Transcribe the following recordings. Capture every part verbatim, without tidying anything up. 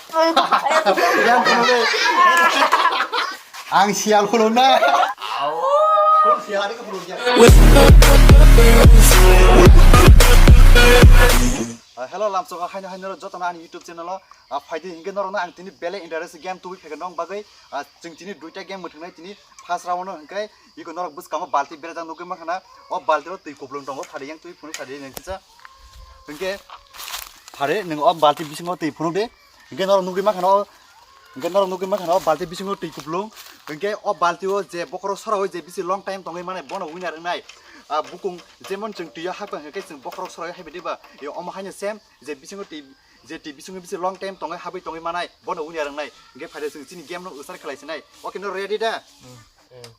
Yang khulumdi. Ang siyal khulumna. Khulum siyal, hari khulum ya. Ah, hello, lamsogo haino haino jotono ani YouTube channel o, ah, phaidi hinkhe norokno ang tini belai interest game tubui phaikha nong bagwi, ah, chwng tini duita game mwthwngnai tini first round o hinkhe iko norok bwskango balti berajak nugwi mankha na, o balti o twi kuplung tongo, phari yang twi phunuk sadi nang kisa. Hinkhe phari nwng o balti bisingo twi phunuk de, hinkhe norok nugwi mankha na o Hingke norok nugwi mankha o balti bisingo twi kuplung. Hingke o balti o je bokhorok sora o je bisi long time tongwi mane bono winner wngnai. Ah, bukung jemon chwng twi o hakha hingke chwng bokhorok sora o haibai diba. Yo omo haino same je bisingo twi je twi bisingo bisi long time tongwi habwi tongwi manai bono winner wngnai. Hingke phaide chwng chini game no start khlai sinai. Okay, no ready da?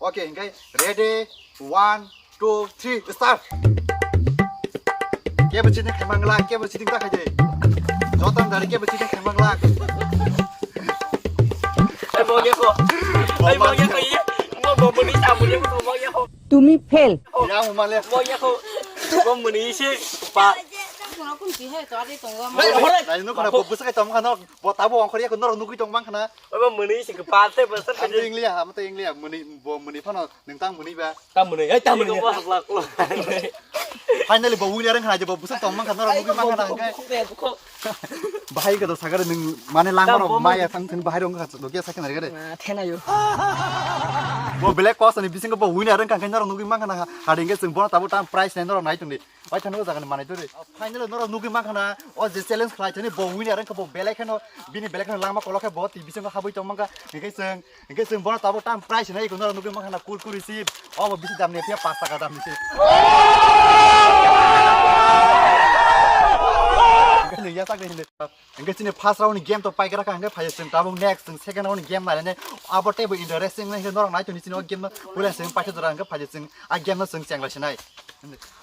Okay, hingke ready, one, two, three, start. Kebo cheating khaimangla, kebo cheating ta khaide. Jotam dari kebo cheating khaimangla. Ai mo ye ko. Ai mo ye ko ye. Mo mo mo ni sa mo ye ko mo ye ko. Tumi fail. Ya mo male. Mo ye ko. Mo mo ni se pa. Lai no kana bo busa kai tom kana bo tabo ongkhor ya ko nor nugui tong mang kana. Abo mwnwi se kwpal tei bwswk Ang tei ingliya, amo tei ingliya, mwnwi bo mwnwi phano nwng tang mwnwi ba. Ta mwnwi, ai ta mwnwi. Finally bo winner wngkha je bo bwswk tong mankha norok nugwi mankha na hwnkhe. Bukhuk, bukhuk, bukhuk. Bahai khe to sakare nwng mane langmano maya thang thang bahai rong kha to kya sakhe na gare. Thenayo. Bo black cost ni bisingo bo winner wngkha khe norok nugwi mankha na hadi hwnkhe chwng bono tabuk tang prize nai norok nai tongdi. Paithakni o jaga ni manwi twi rw. Finally norok nugwi mankha na, o je challenge khlai thani bo winner wngkha bo belai kheno, bini belai kheno langma kolok khe bo twi bisingo habwi tong mankha. Hingke chwng, hingke chwng bono tabuk tang prize hinai iko norok nugwi mankha na kurkuri chips. O bo bisi damni phiya pash taka damni se. Hingke chini first round ni game to paikra kha hingke phai chwng tabuk next chwng second round ni game nai nai. Abo tei bo interesting nai hingke norok nai toni chini o game no puila chwng paisa jora hingke phai chwng a game no chwng chengla sinai.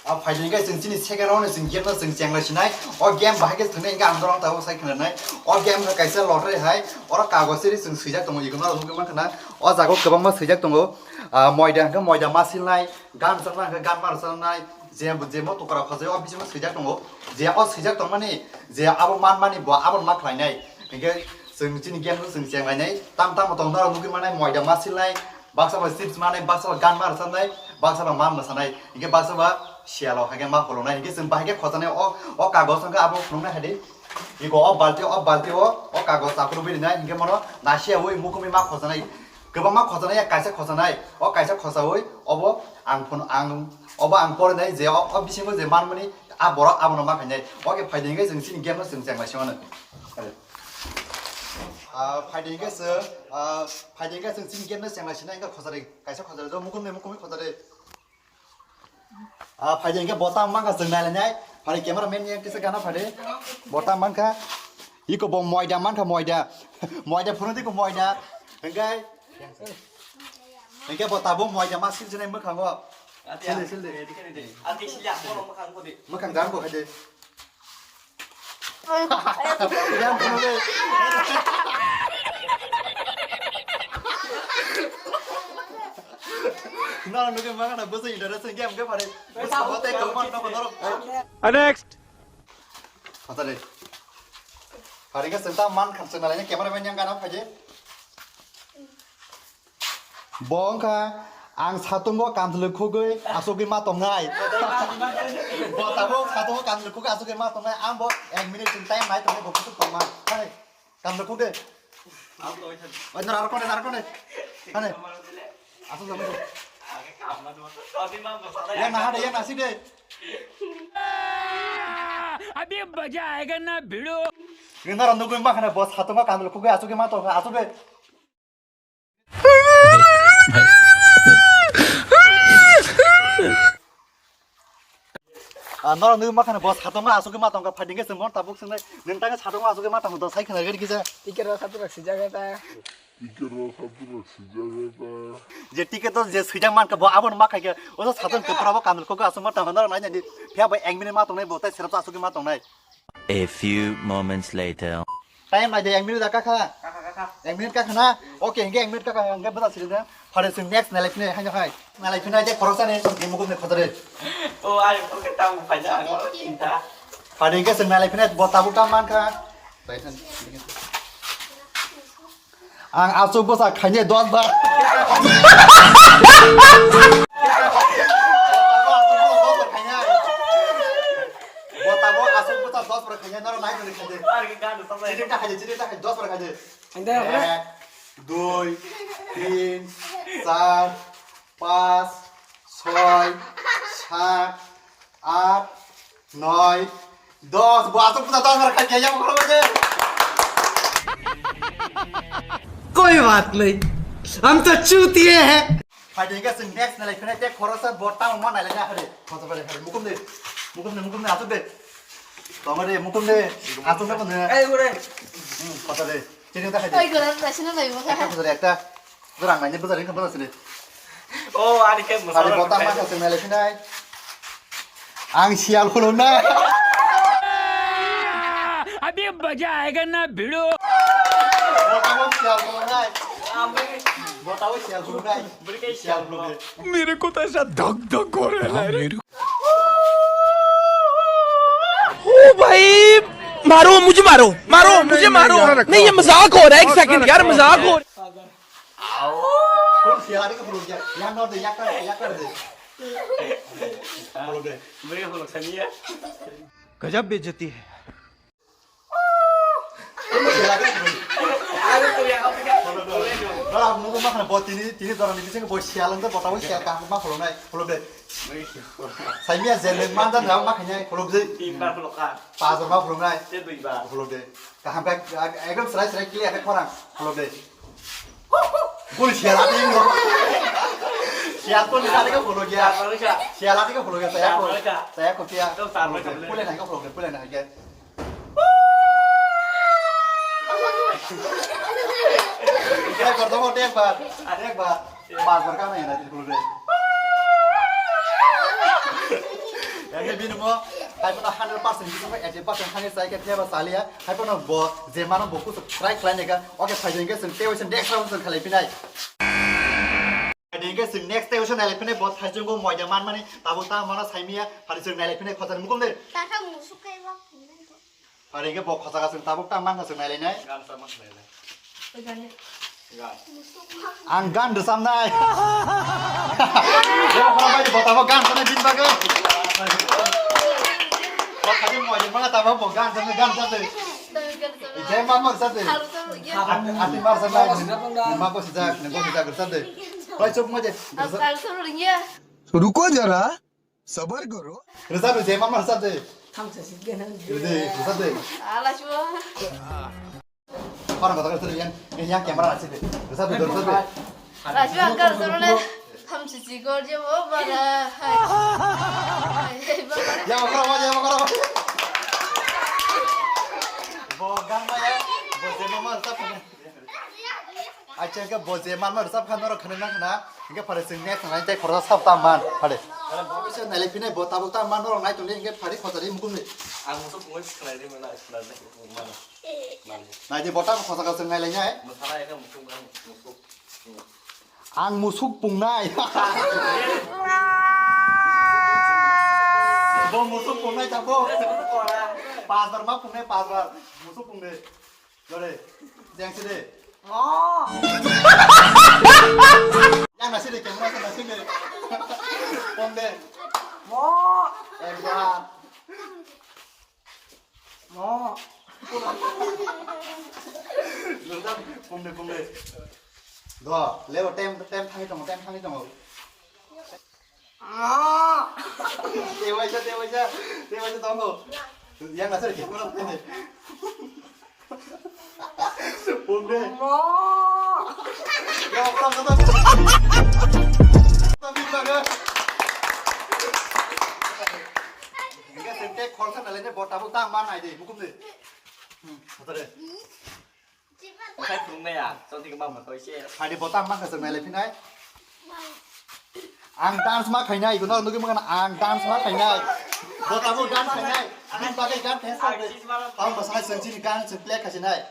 A phaidi hingke chwng chini second round ni chwng game no chwng chenglai sinai. O game bahai khe thwngnai hingke ang norok tabuk sai khwnanai. O game khe kaisa lottery hai. Oro kagoz siri chwng swijak tongo, iko norok nugwi mankha na. O jaga o kwbangma swijak tongo. Ah, moida hingke moida ma silnai, gan rwchapna hingke gan ma rwchapnai. Je, je mo tokra khajai o bisingo swijak tongo. Je o swijak tongmani, je abo manmani bo abo ma khlainai. Hingke chwng chini game no chwng chenglainai. Tam tamo tong norok nugwi manai moida ma silnai. Baksa ba chips manai, baksa ba gan ma rwchapnai, baksa ba ma mwsanai, hingke baksa ba siyalo haikhe ma holonai, hingke chwng bahai khe khojanai o, o kagoz wngkha abo phunuknai hai di. Iko o balti, o balti o, o kagoz aphuru bini nai, hingke mono nasiyaui mukhumui ma khojanai. Kwbangma khojanai ya kaisa khojanai, o kaisa khosaui obo ang phun-, ang, obo ang porinai je o, o bisingo je manmani a borok abono ma khainai. Oke phaidi hingke chwng chini game no chwng chengmai se mano. Ah, phaidi hingke chwng, ah, phaidi hingke chwng chini game no chengmai sinai hingke khojari. Kaisa khojari, jo mukhumni mukhumui khojari. Ah, phaidi hingke bo tamo mankha chwng nailainai. Phaidi camera man yang kisa gana phaidi. Bo tamo mankha. Iko bo moida mankha moida. Moida phunukdi ko moida. Hingke, hingke bo tabuk moida ma silsinai mwkhango. Sildi, sildi. Mwkhang jang bo khaidi. Yang kono de. Nara nuke mangana bwsai interest game ke pare. Bwsai hote kongman no kono. Next. Phatale. Pare ke senta man khan senta laine camera man yang kana phaje. Bo wngkha ang satungo kandwlwi khugwi asugwi ma tongnai. Bo tabuk satungo kandwlwi khugwi asugwi ma tongnai. Ang bo ek minute chwng time nai tongnai bo kuchuk tongma. Hai, kandwlwi khugwi. Oi, nara rokone, nara rokone. Hane. Asuk jama. Yang naha de, yang nasik de. अभी मजा आएगा ना भिड़ो। Nara nugwi ma khane bo satungo kandwlwi khugwi asugwi ma tongnai. Asuk de. Ah, norok nugwi mankha na bo satungo asugwi ma tongkha, phaidi hwnkhe chwng bono tabuk swngnai, nwng tangkhe satungo asugwi ma tongkha, do sai khna gari kisa. Ticket rok satungrok swijak ta. Ticket rok satungrok swijak ta. Je ticket to je swijak mankha bo abono ma khaikhe, o satung kwpra bo kandwlwi khugwi asugwi ma tongkha, norok nainani phiya bo ek minute ma tongnai bo, tei serap asugwi ma tongnai. A few moments later. Time naidi, ek minute kakha. Kakha, kakha. Ek minute kakha na? Okay, hingke ek minute kakha, hingke bwsa siri de. Phare chwng next nalai phine, haino hai. Nalai phine de khoroksa ni, ni mukuk ni khotore. O, ai, okay, tamo phaida, ang oro chinta. Phare hingke chwng nalai phine, bo tabuk tam mankha. Ang aswk bwsa khainai dos bar. Botabo aswk bwsa dos bar khainai, norok nai tongwi khaidi. Chini ta khaidi, chini ta khaidi, dos bar khaidi. Ek, dui, tin, char, pas, soi, sat, at, noi, dos. Bo aswk bwsa dos bar khaikha, yang khoro je. कोई बात नहीं, हम तो चूतिए हैं। Phaidi hwnkhe chwng next nailai phinai tei khoroksa bo tamo ma nailai na hari. Khoroksa bai hari. Mukum de. Mukum de, mukum de, aswk de. Toma de, mukum de. Aswk de, mukum de. Ei, gure. Hmm, khoroksa de. Chini ta khaidi. Oi, gura, rasina lai mo. Ekta khoroksa de, ekta. Rang naini bwsa ring kha bwsa sini. Oh, ani khe Phaidi bo tamo ma kha chwng nailai phinai. Ang siyal khulumnai. अभी मजा आएगा ना भिड़ो। Botabo siyal khulumnai. Botabo siyal khulumnai. Siyal khulumnai. मेरे को तो ऐसा धक धक हो रहा है। ओ भाई, मारो मुझे, मारो, मारो मुझे, मारो। नहीं, ये मजाक हो रहा है, एक सेकंड यार, मजाक हो रहा है। Kun siyal ati ka phuluk ya. Yang nor de, yak kar, yak kar de. Phuluk de. Beri phuluk sani ya. गजब बेइज्जती है। Kun siyal ati ka phuluk. Bera, nunggu ma khana bo tini, tini jora ni bising bo siyal ang bo tawi siyal ka ma phuluk nai, phuluk de. Saimiya jene manjan rao ma khanya, phuluk de. Tin bar phuluk ka. Pas bar ma phuluk nai. Te dui bar. Phuluk de. Kaham ka, ekdom serai serai clear ka khorang, phuluk de. Bul sial ati ngo. Sial pun bisa deka follow ya. Sial ati ka follow ya, saya ko. Saya ko tia. Pule na ka follow, pule na ka. Saya ko to mo tek bar, tek bar. Pas bar ka na ya na follow de. Yang ni bini mo, hai pun hundred percent bisa mo, eighty percent hanya saya ke tiap salia. Hai pun bo, je mano bo kusuk try khlai nega. Oke, phai jeng ke sing, te wesen next round sing khlai pinai. Dengke sing next day usa nailai phine bo thaijungo moida manmani tabuk ta mana saimiya hari sing nailai phine khojar mukum de. Tata musuk kai ba phunai ko. Hari ke bo khojaga sing tabuk ta man sing nailai nai. Gan sa man nailai. Gan. Ang gan de sam nai. Bo khora bai bo tabuk gan sa nai bin bagai. Bo thaijung moida mana tabuk bo gan sa nai gan sa de. Jai ma mar sa de. Ati mar sa nai. Ma ko sijak, ne ko sijak sa de. Pai chuk mo je. रुको जरा, सबर करो। Rwchap de, je ma mar sa de. Thamsa si gana. De, rwchap de. Ala chuo. Para kota kota yang, yang camera rwchap de. Rwchap de, rwchap de. Raju angkar soro le. Thamsi si gor je mo bara. Ya, makara, ya, makara. Bo gan ma ya, bo je ma mar sa. Acha ke bo je man mar sa khan ro khana na khana. Inge phare sing next na tai khorsa sab ta man phare. Bo se nailai phine bo tabuk ta man ro nai tong inge phare khotari mukum ni. Ang musu kungoi khlai ri mana khlai ri mana. Nai je bo ta khosa ka sing nailai nai. Masala ya musu kan musu. Ang musuk pungnai. Bo musuk pungnai ta bo. Pas bar ma pungnai, pas bar. Musuk pungnai. Jore. Jeng sini. Oh. Yang nasi de, yang nasi de. Pung de. Mo. Ekbar. Mo. Pung de, pung de. Do, leo tem, tem thangwi tongo, tem thangwi tongo. Mo. Tewaisa, tewaisa, tewaisa tongo. Yang nasi de, yang nasi de. Pung de. Mo. Ya, pung de. Enggak, sente khorsa nalai ne bota bota mana ide, hukum de. Hmm, kata de. Khai phunuknai ya, chong thik ma ma koi se. Khai de bota ma kasa nalai phinai. Ang dance ma khainai, iguno nugui mangana ang dance ma khainai. Bota bo dance khainai. Bini bagwi gan test khainai. Ang basa hai sengchini gan se play khasinai.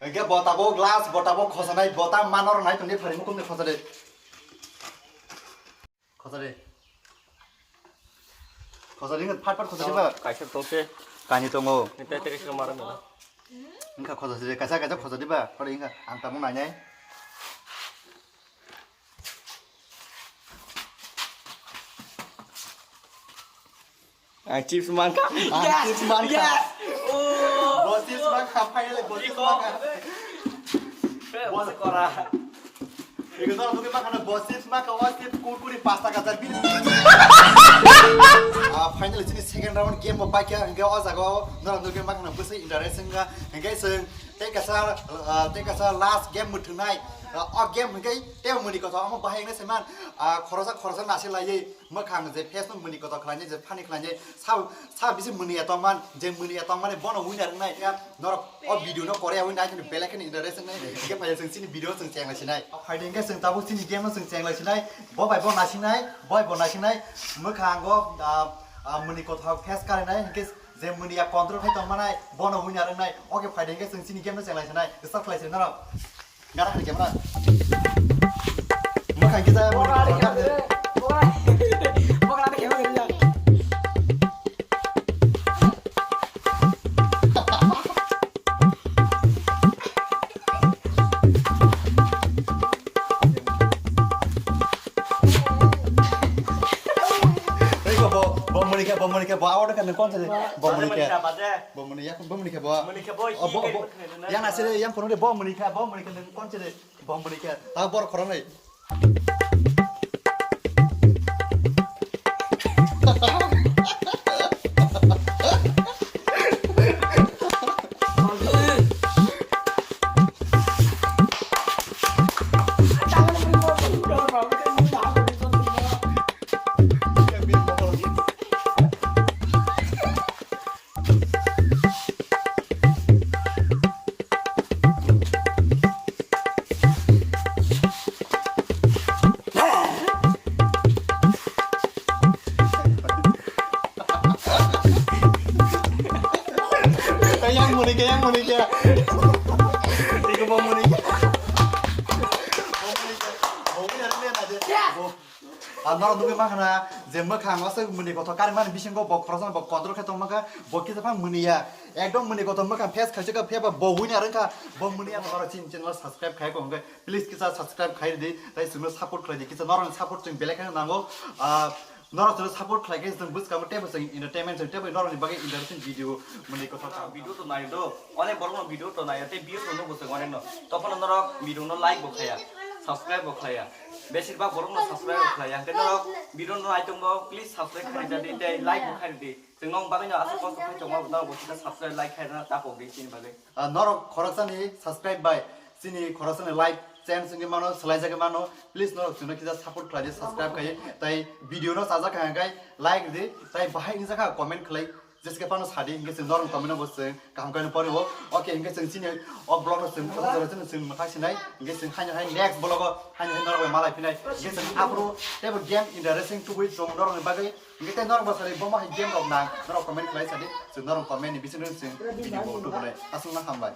Hingke Bo tabuk last, bo tabuk khosanai, bo ta manor nai tongdi phari mukumni khosade. Khosade. Khosade, phat phat khosade ba. Kaisa tongse. Kani tongo. Nita tiri sika mara mela. Wngkha khosade, kaisa kaisa khosade ba. Khore wngkha ang tabuk nainai. Ang chips mankha. Ang chips mankha. Yes! Oh! Bo chips mankha, finally bo chips mankha. Bo se kora. Ego doro dugi mankha na bo chips mankha, o chips kurkuri pasta kacha bini. Ah, finally chini second round game bo paikha, hingke o jaga o norok dugi mankha na bwsai interesting ga, hingke chwng tei kaisa, ah, tei kaisa last game mwthwngnai. Ah, o game hingke tei muni kotho omo bahai hingke saiman, ah, khorosa khorosa nasi laiwi. Mwkhang je face no muni kotor khlainai, je funny khlainai, sa, sa bisi muni ya tongman, je muni ya tongmani bono winner wngnai. Ya, norok o video no kore ya winner aini belai kheno interesting nai. Hingke phai chwng chini video chwng chenglai sinai. Phai de hingke chwng tabuk chini game no chwng chenglai sinai. Bo bai bo nasingnai, bo bai bo nasingnai. Mwkhango, ah, ah, muni kotor face karinai, hingke je muni ya control khai tongmanai, bono winner wngnai. Oke, phai de hingke chwng chini game no chenglai sinai. Start khlai sinai norok. Gara hari camera. Makan kita mau dipotong kan? Eko bo, bo muni ke, bo muni ke, bo award kan kon sih? Bo muni ke. Bo muni ya, bo muni ke bo. Muni ke bo, oh, bo, bo. Yang nasi deh, yang penuh deh, bo muni ke, bo muni ke kon sih deh? Bo muni ke, ta bor khorang nai. Yang muni ke, yang muni ke. Iko bo muni ke. Bo muni ke. Bo muni ke. Bo. Ang norok nugwi mankha na je mwkhang o se muni kotor karimani bisingo bo khoroksa bo control khe tongma kha, bo kisa phang muni ya. Ekdom muni kotor mwkhang face khaisika phiyaba bo winner wngkha, bo muni ya norok chini channel subscribe khai ko hwnkhe please kisa subscribe khai rwdi, tai chwngno support khlai di, kisa norokni support chwng belai kheno nango. Ah, norok chwngno support khlai khe chwng bwskango teibo chwng entertainment chwng teibo norokni bagwi interesting video muni kotor. Video to nai do, onek borokno video to nai tei views rwno bo chwng onek no. Tokhono norok video no like bo khaya, subscribe bo khaya. Besir bak borok no subscribe khlai ya. Hwnkhe norok video no nai tongbo, please subscribe khai rwdi tei like bo khai rwdi. Chwng nong bagwi no aswk kosto khai tongma bo norok bo kisa subscribe like khai rwna ta pok di chini bagwi. Ah, norok khoroksani subscribe bai chini khoroksani life change wngwi mano, swlaijagwi mano. Please norok chwngno kisa support khlai di, subscribe khai. Tai video no chajak kha hwnkhe like rwdi, tai bahai wngjakha comment khlai. Jessica phano sadi, hingke chwng norok comment no bo chwng kaham khe no pori o. Okay, hingke chwng chini o vlog no chwng khotha jora chwng chwng mwthang sinai, hingke chwng haino hai next vlog o haino hai norok bai malai phinai. Hingke chwng aphuru teibo game interesting tubui chwng norok ni bagwi. Hingke tei norok bo sari bo ma hai game rok nang norok comment khlai sadi, chwng norok comment ni bising chwng video bo tubunai. Aswk no hambai.